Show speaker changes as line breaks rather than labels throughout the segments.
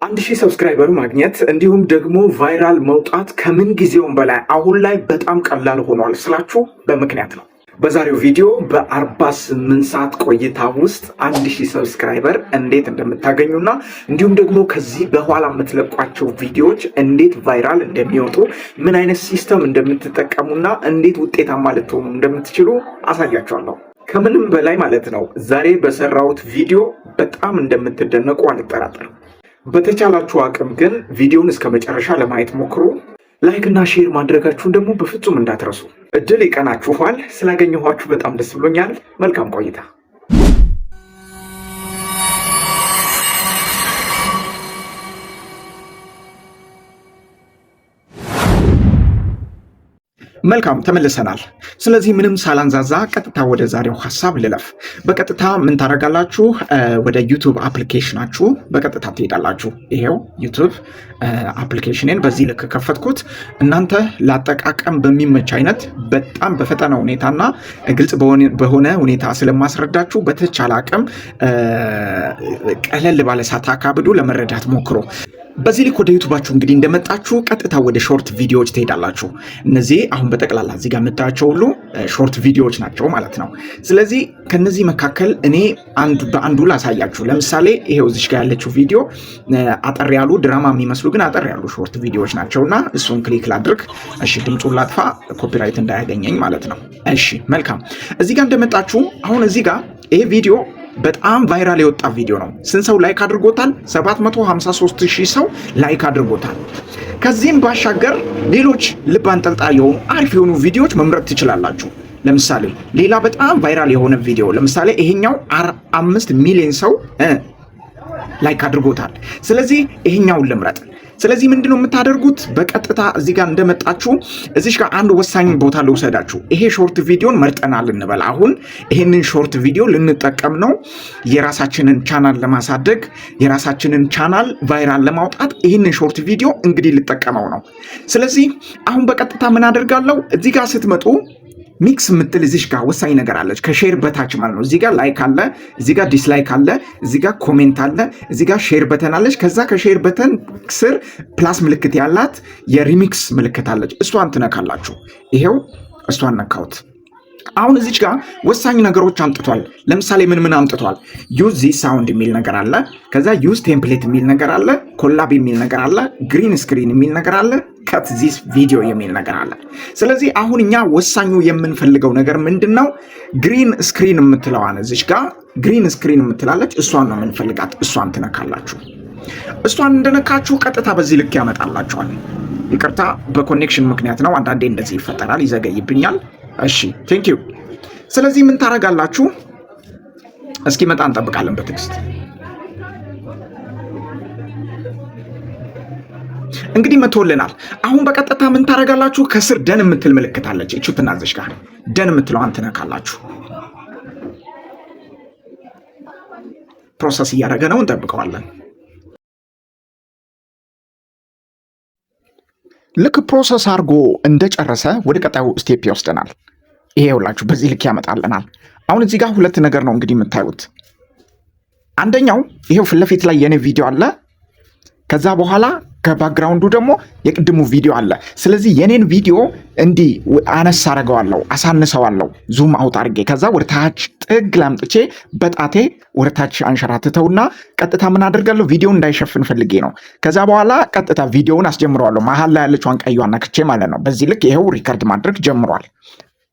1,000 subscriber ማግኘት እንዲሁም ደግሞ viral መውጣት ከምን ጊዜውም በላይ አሁን ላይ በጣም ቀላል ሆኗል ስላችሁ በምክንያት ነው። በዛሬው ቪዲዮ በ48 ሰዓት ቆይታ ውስጥ 1,000 subscriber እንዴት እንደምታገኙና እንዲሁም ደግሞ ከዚህ በኋላ የምትለቋቸው ቪዲዮዎች እንዴት viral እንደሚወጡ፣ ምን አይነት system እንደምትጠቀሙና እንዴት ውጤታማ ልትሆኑ እንደምትችሉ አሳያችኋለሁ። ከምንም በላይ ማለት ነው ዛሬ በሰራሁት ቪዲዮ በጣም እንደምትደነቁ አልጠራጠርም። በተቻላችሁ አቅም ግን ቪዲዮን እስከ መጨረሻ ለማየት ሞክሩ። Like እና share ማድረጋችሁን ደግሞ በፍጹም እንዳትረሱ። እድል ይቀናችኋል። ስላገኘኋችሁ በጣም ደስ ብሎኛል። መልካም ቆይታ። መልካም ተመልሰናል። ስለዚህ ምንም ሳላንዛዛ ቀጥታ ወደ ዛሬው ሀሳብ ልለፍ። በቀጥታ ምን ታደርጋላችሁ? ወደ YouTube application ኣችሁ በቀጥታ ትሄዳላችሁ። ይሄው YouTube application ን በዚህ ልክ ከፈትኩት። እናንተ ለአጠቃቀም በሚመች አይነት በጣም በፈጠነ ሁኔታና ግልጽ በሆነ ሁኔታ ስለማስረዳችሁ በተቻለ አቅም ቀለል ባለ ሳታካብዱ ለመረዳት ሞክሩ። በዚህ ልክ ወደ YouTube ኣችሁ እንግዲህ እንደመጣችሁ ቀጥታ ወደ short ቪዲዮዎች ትሄዳላችሁ። እነዚህ አሁን በጠቅላላ እዚህ ጋር የምታያቸው ሁሉ short ቪዲዮዎች ናቸው ማለት ነው። ስለዚህ ከነዚህ መካከል እኔ አንዱ በአንዱ ላሳያችሁ። ለምሳሌ ይሄው እዚች ጋር ያለችው ቪዲዮ አጠር ያሉ ድራማ የሚመስሉ ግን አጠር ያሉ short ቪዲዮዎች ናቸውና እሱን click ላድርግ። እሺ ድምፁን ላጥፋ፣ copyright እንዳያገኘኝ ማለት ነው። እሺ መልካም። እዚህ ጋር እንደመጣችሁ አሁን እዚህ ጋር ይሄ ቪዲዮ በጣም viral የወጣ ቪዲዮ ነው። ስንት ሰው like አድርጎታል? 753 ሺህ ሰው like አድርጎታል። ከዚህም ባሻገር ሌሎች ልብ አንጠልጣይ የሆኑ አሪፍ የሆኑ ቪዲዮዎች መምረጥ ትችላላችሁ። ለምሳሌ ሌላ በጣም viral የሆነ ቪዲዮ ለምሳሌ ይሄኛው 5 ሚሊዮን ሰው like አድርጎታል። ስለዚህ ይሄኛውን ልምረጥ። ስለዚህ ምንድነው የምታደርጉት? በቀጥታ እዚህ ጋር እንደመጣችሁ እዚህ ጋር አንድ ወሳኝ ቦታ ልውሰዳችሁ። ይሄ short ቪዲዮን መርጠናል እንበል። አሁን ይሄንን short ቪዲዮ ልንጠቀም ነው የራሳችንን ቻናል ለማሳደግ፣ የራሳችንን channel viral ለማውጣት ይህንን short ቪዲዮ እንግዲህ ልጠቀመው ነው። ስለዚህ አሁን በቀጥታ ምን አደርጋለሁ? እዚህ ጋር ስትመጡ mix የምትል እዚሽ ጋር ወሳኝ ነገር አለች። ከ share በታች ማለት ነው። እዚህ ጋር like አለ፣ እዚህ ጋር dislike አለ፣ እዚህ ጋር comment አለ፣ እዚህ ጋር share button አለች። ከዛ ከ share button ስር plus ምልክት ያላት የ remix ምልክት አለች። እሷን ትነካላችሁ። ይሄው እሷን ነካሁት። አሁን እዚች ጋር ወሳኝ ነገሮች አምጥቷል። ለምሳሌ ምን ምን አምጥቷል? Use this sound የሚል ነገር አለ። ከዛ use template የሚል ነገር አለ። Collab የሚል ነገር አለ። Green screen የሚል ነገር አለ። Cut this video የሚል ነገር አለ። ስለዚህ አሁን እኛ ወሳኙ የምንፈልገው ነገር ምንድን ነው? Green screen የምትለዋን እዚች ጋር green screen የምትላለች፣ እሷን ነው የምንፈልጋት። እሷን ትነካላችሁ። እሷን እንደነካችሁ ቀጥታ በዚህ ልክ ያመጣላችኋል። ይቅርታ በ connection ምክንያት ነው። አንዳንዴ እንደዚህ ይፈጠራል፣ ይዘገይብኛል። እሺ thank you። ስለዚህ ምን ታደርጋላችሁ? እስኪመጣ እንጠብቃለን በትዕግስት። እንግዲህ መቶልናል። አሁን በቀጥታ ምን ታደርጋላችሁ? ከስር done የምትል ምልክት አለች። እቹትና እዚች ጋር done የምትለዋን ትነካላችሁ። Process እያደረገ ነው፣ እንጠብቀዋለን። ልክ process አድርጎ እንደጨረሰ ወደ ቀጣዩ step ይወስደናል። ይሄ ሁላችሁ በዚህ ልክ ያመጣልናል። አሁን እዚህ ጋር ሁለት ነገር ነው እንግዲህ የምታዩት። አንደኛው ይሄው ፊት ለፊት ላይ የኔ ቪዲዮ አለ። ከዛ በኋላ ከ background ኡ ደግሞ የቅድሙ ቪዲዮ አለ። ስለዚህ የኔን ቪዲዮ እንዲህ አነስ አረገዋለሁ፣ አሳንሰዋለሁ፣ zoom out አድርጌ ከዛ ወደ ታች ጥግ ላምጥቼ በጣቴ ወደ ታች አንሸራትተውና ቀጥታ ምን አደርጋለሁ? ቪዲዮ እንዳይሸፍን ፈልጌ ነው። ከዛ በኋላ ቀጥታ ቪዲዮውን አስጀምረዋለሁ። መሀል ላይ ያለችዋን ቀይዋን ነክቼ ማለት ነው። በዚህ ልክ ይኸው record ማድረግ ጀምሯል።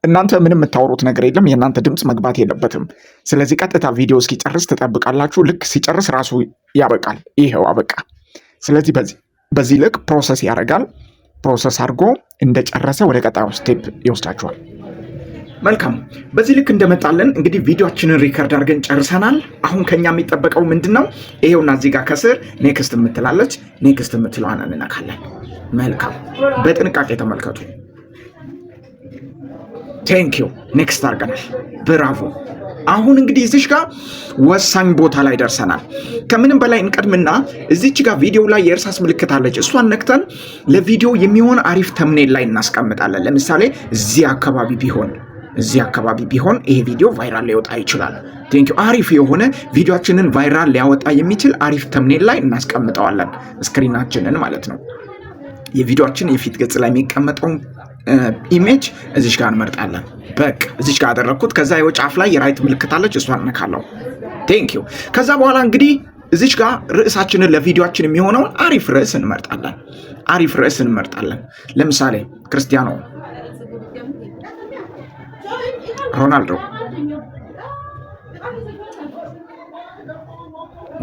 እናንተ ምንም የምታወሩት ነገር የለም። የእናንተ ድምፅ መግባት የለበትም። ስለዚህ ቀጥታ ቪዲዮ እስኪጨርስ ትጠብቃላችሁ። ልክ ሲጨርስ ራሱ ያበቃል። ይሄው አበቃ። ስለዚህ በዚህ ልክ process ያደርጋል። Process አድርጎ እንደጨረሰ ወደ ቀጣዩ step ይወስዳችኋል። መልካም። በዚህ ልክ እንደመጣልን እንግዲህ ቪዲዮአችንን record አድርገን ጨርሰናል። አሁን ከኛ የሚጠበቀው ምንድን ነው? ይሄውና እዚህ ጋር ከስር next የምትላለች፣ next የምትለዋን እንነካለን። መልካም፣ በጥንቃቄ ተመልከቱ። Thank you፣ next አድርገናል። Bravo። አሁን እንግዲህ እዚች ጋር ወሳኝ ቦታ ላይ ደርሰናል። ከምንም በላይ እንቀድምና እዚች ጋር ቪዲዮ ላይ የእርሳስ ምልክት አለች። እሷን ነክተን ለቪዲዮ የሚሆን አሪፍ thumbnail ላይ እናስቀምጣለን። ለምሳሌ እዚህ አካባቢ ቢሆን ይሄ ቪዲዮ viral ሊወጣ ይችላል። Thank you። አሪፍ የሆነ ቪዲዮአችንን viral ሊያወጣ የሚችል አሪፍ thumbnail ላይ እናስቀምጠዋለን፣ screen ኣችንን ማለት ነው። የቪዲዮአችን የፊት ገጽ ላይ የሚቀመጠውን image እዚች ጋር እንመርጣለን። በቃ እዚች ጋር አደረግኩት። ከዛ የው ጫፍ ላይ የ right ምልክት አለች፣ እሷን እነካለሁ። Thank you። ከዛ በኋላ እንግዲህ እዚች ጋር ርዕሳችንን ለቪዲዮአችን የሚሆነውን አሪፍ ርዕስ እንመርጣለን። አሪፍ ርዕስ እንመርጣለን። ለምሳሌ ክርስቲያኖ ሮናልዶ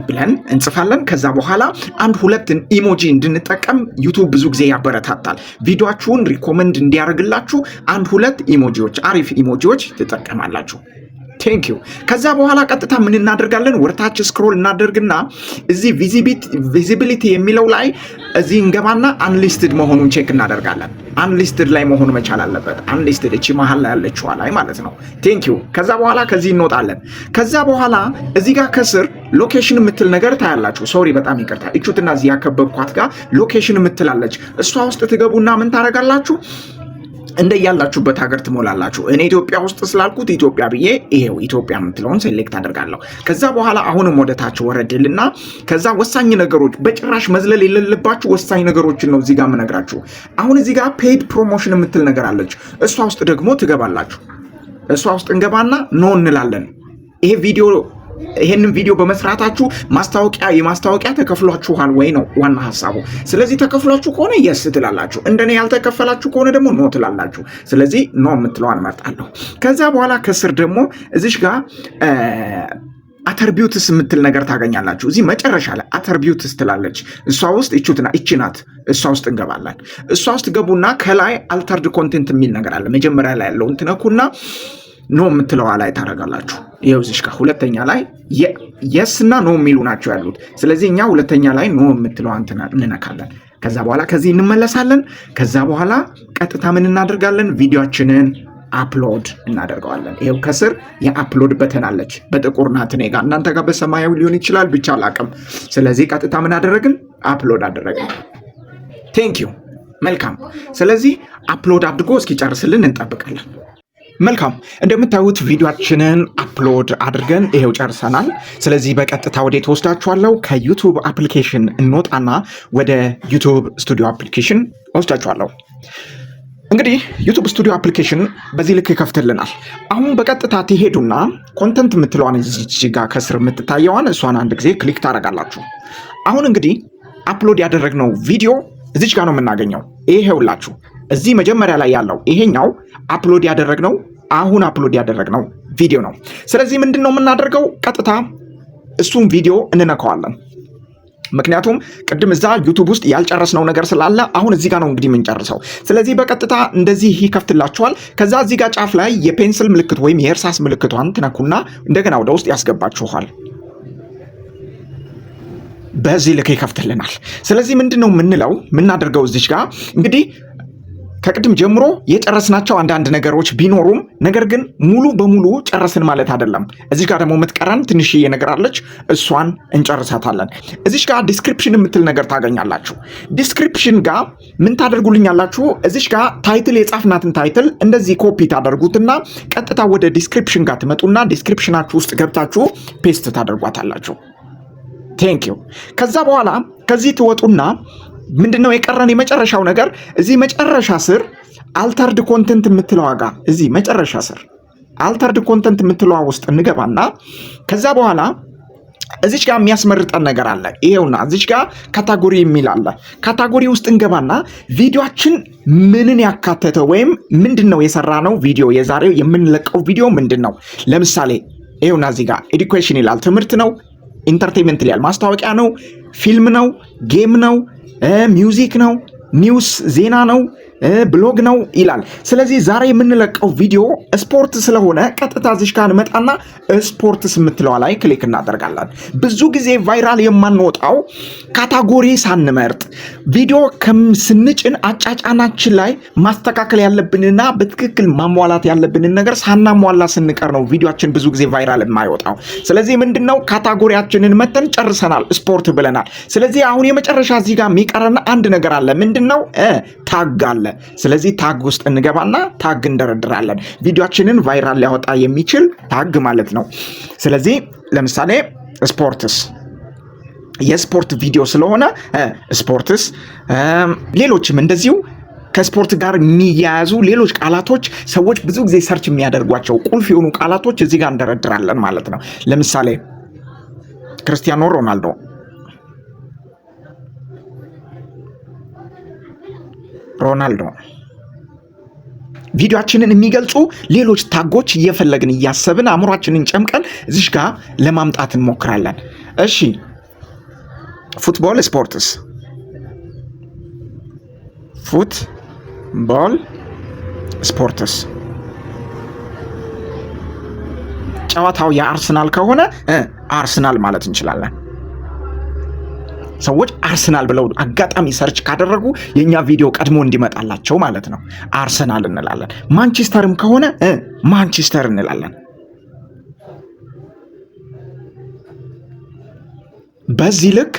ብለን እንጽፋለን። ከዛ በኋላ አንድ ሁለት emoji እንድንጠቀም YouTube ብዙ ጊዜ ያበረታታል። ቪዲዮአችሁን recommend እንዲያደርግላችሁ አንድ ሁለት emoji ዎች፣ አሪፍ emoji ዎች ትጠቀማላችሁ። Thank you። ከዛ በኋላ ቀጥታ ምን እናደርጋለን? ወደታች scroll እናደርግና እዚህ visibility የሚለው ላይ እዚህ እንገባና unlisted መሆኑን check እናደርጋለን። Unlisted ላይ መሆኑ መቻል አለበት። Unlisted እቺ መሀል ላይ ያለችዋ ላይ ማለት ነው። Thank you። ከዛ በኋላ ከዚህ እንወጣለን። ከዛ በኋላ እዚህ ጋር ከስር location የምትል ነገር ታያላችሁ። Sorry፣ በጣም ይቅርታ። እቹትና እዚህ ያከበብኳት ጋር location የምትላለች፣ እሷ ውስጥ ትገቡና ምን ታደርጋላችሁ? እንደ ያላችሁበት ሀገር ትሞላላችሁ። እኔ ኢትዮጵያ ውስጥ ስላልኩት ኢትዮጵያ ብዬ ይሄው ኢትዮጵያ የምትለውን select አደርጋለሁ። ከዛ በኋላ አሁንም ወደ ታች ወረድልና ከዛ ወሳኝ ነገሮች፣ በጭራሽ መዝለል የሌለባችሁ ወሳኝ ነገሮችን ነው እዚህ ጋር የምነግራችሁ። አሁን እዚህ ጋር paid promotion የምትል ነገር አለች። እሷ ውስጥ ደግሞ ትገባላችሁ። እሷ ውስጥ እንገባና no እንላለን። ይሄ ቪዲዮ ይሄንን ቪዲዮ በመስራታችሁ ማስታወቂያ የማስታወቂያ ተከፍሏችኋል ወይ ነው ዋና ሀሳቡ። ስለዚህ ተከፍሏችሁ ከሆነ yes ትላላችሁ፣ እንደኔ ያልተከፈላችሁ ከሆነ ደግሞ no ትላላችሁ። ስለዚህ no የምትለዋን እመርጣለሁ። ከዛ በኋላ ከስር ደግሞ እዚሽ ጋር attributes የምትል ነገር ታገኛላችሁ። እዚህ መጨረሻ ላይ attributes ትላለች። እሷ ውስጥ እቹትና እቺ ናት። እሷ ውስጥ እንገባለን። እሷ ውስጥ ገቡና ከላይ altered content የሚል ነገር አለ። መጀመሪያ ላይ ያለውን ትነኩና no የምትለዋ ላይ ታደርጋላችሁ። ይኸው እዚህ ጋር ሁለተኛ ላይ yes እና no የሚሉ ናቸው ያሉት። ስለዚህ እኛ ሁለተኛ ላይ no የምትለዋን እንነካለን። ከዛ በኋላ ከዚህ እንመለሳለን። ከዛ በኋላ ቀጥታ ምን እናደርጋለን? ቪዲዮአችንን upload እናደርገዋለን። ይኸው ከስር የ upload button አለች። በጥቁር ናት እኔ ጋር፣ እናንተ ጋር በሰማያዊ ሊሆን ይችላል፣ ብቻ አላቅም። ስለዚህ ቀጥታ ምን አደረግን? Upload አደረግን። Thank you፣ መልካም። ስለዚህ upload አድርጎ እስኪጨርስልን እንጠብቃለን። መልካም፣ እንደምታዩት ቪዲዮአችንን upload አድርገን ይሄው ጨርሰናል። ስለዚህ በቀጥታ ወዴት ወስዳችኋለሁ? ከ YouTube application እንወጣና ወደ YouTube Studio application ወስዳችኋለሁ። እንግዲህ YouTube Studio application በዚህ ልክ ይከፍትልናል። አሁን በቀጥታ ትሄዱና content የምትለዋን እዚህ ጋር ከስር የምትታየዋን እሷን አንድ ጊዜ click ታደርጋላችሁ። አሁን እንግዲህ upload ያደረግነው ቪዲዮ እዚች ጋር ነው የምናገኘው። ይሄውላችሁ እዚህ መጀመሪያ ላይ ያለው ይሄኛው upload ያደረግነው፣ አሁን upload ያደረግነው ቪዲዮ ነው። ስለዚህ ምንድን ነው የምናደርገው? ቀጥታ እሱን ቪዲዮ እንነካዋለን። ምክንያቱም ቅድም እዛ YouTube ውስጥ ያልጨረስነው ነገር ስላለ አሁን እዚህ ጋር ነው እንግዲህ የምንጨርሰው። ስለዚህ በቀጥታ እንደዚህ ይከፍትላችኋል። ከዛ እዚህ ጋር ጫፍ ላይ የ pencil ምልክት ወይም የእርሳስ ምልክቷን ትነኩና እንደገና ወደ ውስጥ ያስገባችኋል። በዚህ ልክ ይከፍትልናል። ስለዚህ ምንድን ነው የምንለው የምናደርገው፣ እዚች ጋር እንግዲህ ከቅድም ጀምሮ የጨረስናቸው አንዳንድ ነገሮች ቢኖሩም ነገር ግን ሙሉ በሙሉ ጨረስን ማለት አይደለም። እዚህ ጋር ደግሞ የምትቀረን ትንሽዬ ነገር አለች፣ እሷን እንጨርሳታለን። እዚች ጋር description የምትል ነገር ታገኛላችሁ። Description ጋር ምን ታደርጉልኛላችሁ? እዚች ጋር title የጻፍናትን title እንደዚህ ኮፒ ታደርጉትና ቀጥታ ወደ description ጋር ትመጡና description ኣችሁ ውስጥ ገብታችሁ paste ታደርጓታላችሁ። Thank you። ከዛ በኋላ ከዚህ ትወጡና ምንድነው የቀረን የመጨረሻው ነገር? እዚህ መጨረሻ ስር altered content የምትለዋ ጋር፣ እዚህ መጨረሻ ስር altered content የምትለዋ ውስጥ እንገባና ከዛ በኋላ እዚች ጋር የሚያስመርጠን ነገር አለ። ይሄውና እዚች ጋር category የሚል አለ። Category ውስጥ እንገባና ቪዲዮአችን ምንን ያካተተ ወይም ምንድን ነው የሰራነው ቪዲዮ፣ የዛሬው የምንለቀው ቪዲዮ ምንድን ነው? ለምሳሌ ይሄውና እዚህ ጋር education ይላል፣ ትምህርት ነው። Entertainment ይላል፣ ማስታወቂያ ነው፣ ፊልም ነው፣ game ነው፣ music ነው፣ news ዜና ነው፣ ብሎግ ነው ይላል። ስለዚህ ዛሬ የምንለቀው ቪዲዮ ስፖርት ስለሆነ ቀጥታ እዚሽ ጋር እንመጣና ስፖርትስ የምትለዋ ላይ click እናደርጋለን። ብዙ ጊዜ viral የማንወጣው category ሳንመርጥ ቪዲዮ ስንጭን አጫጫናችን ላይ ማስተካከል ያለብንና በትክክል ማሟላት ያለብንን ነገር ሳናሟላ ስንቀር ነው ቪዲዮአችን ብዙ ጊዜ viral የማይወጣው። ስለዚህ ምንድነው፣ category ያችንን መተን ጨርሰናል፣ ስፖርት ብለናል። ስለዚህ አሁን የመጨረሻ እዚህ ጋር የሚቀረን አንድ ነገር አለ። ምንድነው? Tag አለ። ስለዚህ tag ውስጥ እንገባና tag እንደረድራለን። ቪዲዮአችንን viral ሊያወጣ የሚችል tag ማለት ነው። ስለዚህ ለምሳሌ ስፖርትስ፣ የስፖርት ቪዲዮ ስለሆነ ስፖርትስ፣ ሌሎችም እንደዚሁ ከስፖርት ጋር የሚያያዙ ሌሎች ቃላቶች፣ ሰዎች ብዙ ጊዜ search የሚያደርጓቸው ቁልፍ የሆኑ ቃላቶች እዚህ ጋር እንደረድራለን ማለት ነው። ለምሳሌ ክርስቲያኖ ሮናልዶ፣ ቪዲዮአችንን የሚገልጹ ሌሎች tag ኦች እየፈለግን፣ እያሰብን፣ አእምሯችንን ጨምቀን እዚህ ጋር ለማምጣት እንሞክራለን። እሺ፣ football sports፣ football sports፣ ጨዋታው የአርሰናል ከሆነ አርሰናል ማለት እንችላለን። ሰዎች አርሰናል ብለው አጋጣሚ search ካደረጉ የእኛ ቪዲዮ ቀድሞ እንዲመጣላቸው ማለት ነው። አርሰናል እንላለን። ማንቸስተርም ከሆነ ማንቸስተር እንላለን። በዚህ ልክ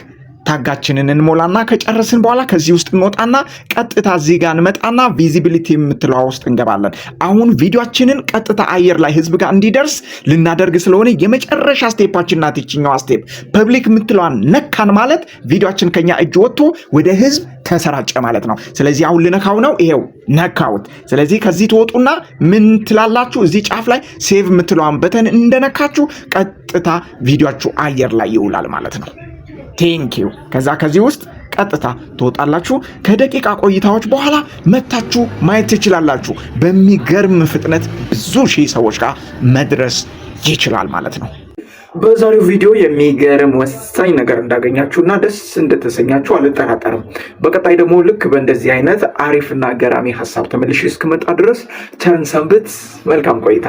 tag ኣችንን እንሞላና ከጨረስን በኋላ ከዚህ ውስጥ እንወጣና ቀጥታ እዚህ ጋር እንመጣና visibility የምትለዋ ውስጥ እንገባለን። አሁን ቪዲዮአችንን ቀጥታ አየር ላይ ህዝብ ጋር እንዲደርስ ልናደርግ ስለሆነ የመጨረሻ step ኣችን ናት ይችኛዋ step። Public የምትለዋን ነካን ማለት ቪዲዮአችን ከኛ እጅ ወጥቶ ወደ ህዝብ ተሰራጨ ማለት ነው። ስለዚህ አሁን ልነካው ነው። ይሄው ነካውት። ስለዚህ ከዚህ ትወጡና ምን ትላላችሁ? እዚህ ጫፍ ላይ save የምትለዋን button እንደነካችሁ ቀጥታ ቪዲዮአችሁ አየር ላይ ይውላል ማለት ነው። Thank you። ከዛ ከዚህ ውስጥ ቀጥታ ትወጣላችሁ። ከደቂቃ ቆይታዎች በኋላ መታችሁ ማየት ትችላላችሁ። በሚገርም ፍጥነት ብዙ ሺህ ሰዎች ጋር መድረስ ይችላል ማለት ነው። በዛሬው ቪዲዮ የሚገርም ወሳኝ ነገር እንዳገኛችሁ እና ደስ እንደተሰኛችሁ አልጠራጠርም። በቀጣይ ደግሞ ልክ በእንደዚህ አይነት አሪፍና ገራሚ ሀሳብ ተመልሼ እስክመጣ ድረስ ቸር ሰንብቱ። መልካም ቆይታ።